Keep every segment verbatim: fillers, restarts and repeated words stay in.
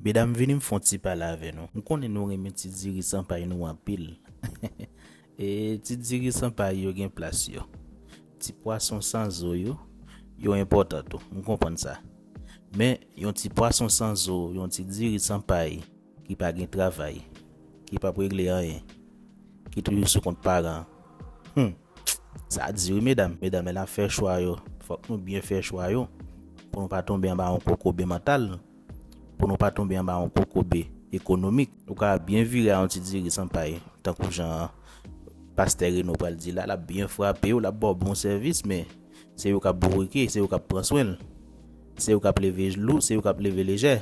Medam, vini m fè yon ti pale avè nou. M konnen nou renmen ti diri san pay nou anpil. E ti diri san pay yo gen plas yo. Ti pwason san zo yo, yo enpòtan tou. M konprann sa. Men, yon ti pwason san zo, yon ti diri san pay, ki pa gen travay, ki p ap regle anyen, ki toujou sou kont paran. Hmm. Sa di wi, medam. Medam, lè n ap fè chwa yo, fòk nou byen fè chwa yo. Pou nou pa tonbe anba yon kokobe mantal. Pou nou pa tonbe anba yon kokobe ekonomik. Ou ka byen vire a yon ti diri san pay, tankou jan pastè Reno pral di la, l ap byen frape w, l ap ba w bon sèvis, men se yo k ap bourike, se yo k ap pran swen l. Se yo k ap leve lou, se yo k ap leve lejè.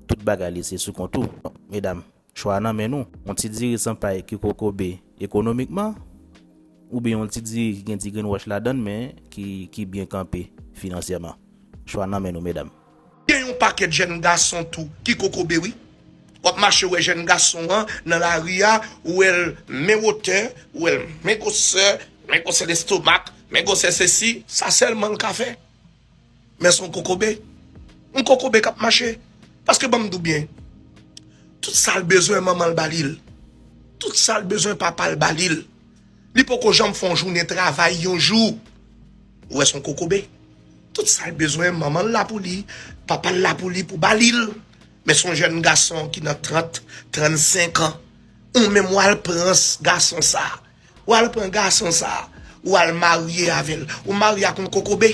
Tout bagay li se sou kont ou. Medam, chwa nan men nou. Yon ti diri san pay ki kokobe ekonomikman, oubyen yon ti diri ki gen ti grenwòch ladan l, men ki, ki byen kanpe finansyèman. Chwa nan men nou, medam. Gen yon pakèt jèn gason tou ki kokobe, wi. W ap mache wè jèn gason an nan lari a, ou wè l men wotè, ou wè l men gwosè, men gwosè lestomak, men gwosè sesi, sa sèlman l ka fè. Men se yon kokobe. Yon kokobe k ap mache. Paske ban m di w byen, tout sa l bezwen, manman l ba li l. Tout sa l bezwen, papa l ba li l. Li poko janm fè yon jounen travay yon jou. Ou wè, se yon kokobe. Tout sa l bezwen, manman l la pou li, papa l la pou li pou ba li l. Men se yon jèn gason ki nan trant, trannsenk an. Ou menm w al pran s-, gason sa. W al pran gason sa. W al marye avè l. Ou marye ak yon kokobe.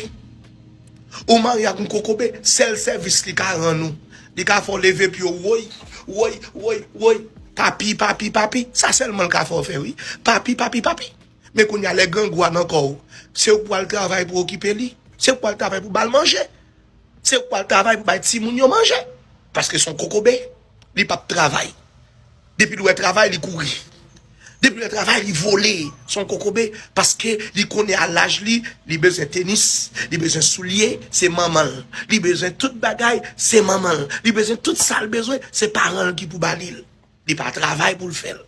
Ou marye ak yon kokobe. Sèl sèvis li ka rann ou, li ka fè w leve pye w, woy, woy, woy, woy. Papi, papi, papi. Sa sèlman l ka fè w fè, wi. Papi, papi, papi. Men kounye a, lè grangou a nan kò w, se ou k pral travay pou okipe li. Se ou k pral travay pou ba l manje. Se ou k pral travay pou bay timoun yo manje. Paske se yon kokobe. Li p ap travay. Depi l wè travay, li kouri. Depi l wè travay, li vole. Se yon kokobe. Paske li konnen a laj li, li bezwen tenis, li bezwen soulye, se manman l. Li bezwen tout bagay, se manman l. Li bezwen tout sa l bezwen, se paran l ki pou ba li l. Li pa travay pou l fè l.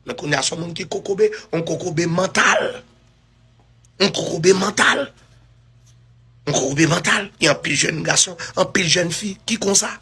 Men kounye a, se yon moun ki kokobe, yon kokobe mantal. Yon kokobe mantal. Yon kokobe mantal. Gen anpil jèn gason, anpil jèn fi ki konsa.